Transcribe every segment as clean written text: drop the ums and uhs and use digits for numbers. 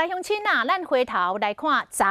來鄉親啊，咱回頭來看昨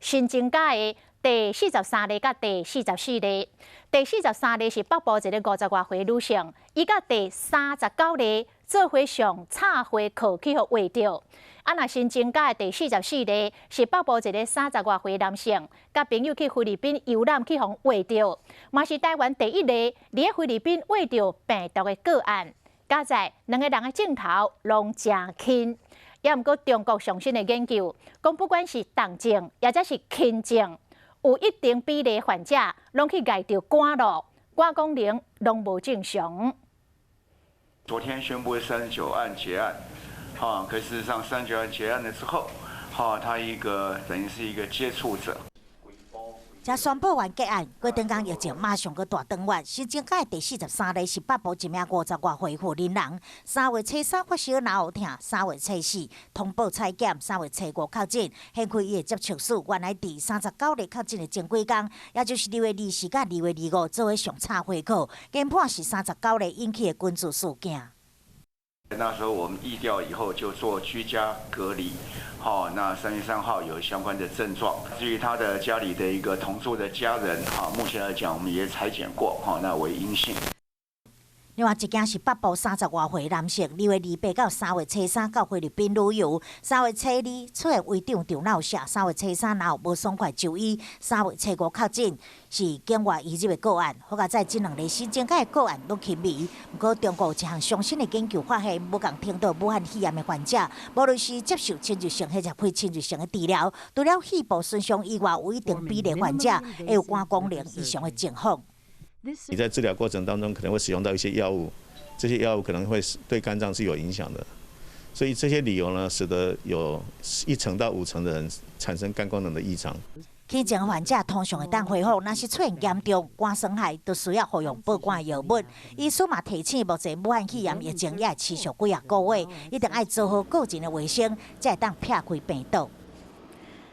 新增加的第四十三例佮第四十四例。第四十三例是北部一个五十外歲女性，伊佮第三十九例做伙上插花課去予畫著。啊，若新增加的第四十四例是北部一个三十外歲男性，佮朋友去菲律賓遊覽去予畫著，嘛是台灣第一例佇菲律賓畫著病毒的個案。佳哉兩个人的症頭攏誠輕。也毋過中國上新的研究，講不管是重症，抑者是輕症，有一定比例患者攏去礙著肝囉，肝功能攏無正常。昨天宣布三十九案結案，哈，可事實上三十九案結案了之後，哈，他一個等於是一個接觸者。才宣布完結案，過轉工疫情馬上閣大轉彎。新增加的第四十三例是北部一名五十外歲婦人，三月初三發燒腦痛，三月初四通報採檢，三月初五確診，掀開伊的接觸史。原來佇三十九例確診的前幾工，也就是2月24佮2月25做伙上插花課，研判是三十九例引起的群聚事件。那時候我們疫調以後就做居家隔離，好，那3月3號有相關的症狀。至於他的家裡的一個同住的家人，哈，目前來講我們也採檢過，哈，那為陰性。另外一件是北部三十外歲男性，2月28到三月初三到菲律賓旅遊，三月初二出現胃脹腸漏瀉，三月初三然後無爽快就醫，三月初五確診，是境外移入的個案。好佳哉這兩例新增加的個案攏輕微，毋過中國有一項上新的研究發現，無仝程度武漢肺炎的患者，無論是接受侵入性或者非侵入性的治療，除了肺部損傷以外，有一定比例患者會有肝功能異常的情況。你在治療過程當中可能會使用到一些藥物，這些藥物可能會對肝臟是有影響的，所以這些理由呢，使得有一成到五成的人產生肝功能的異常。輕症患者通常會當恢復，若是出現嚴重肝損害，就需要服用保肝藥物。醫師嘛提醒，目前武漢肺炎疫情猶會持續幾仔個月，一定愛做好個人的衛生，才會當避開病毒。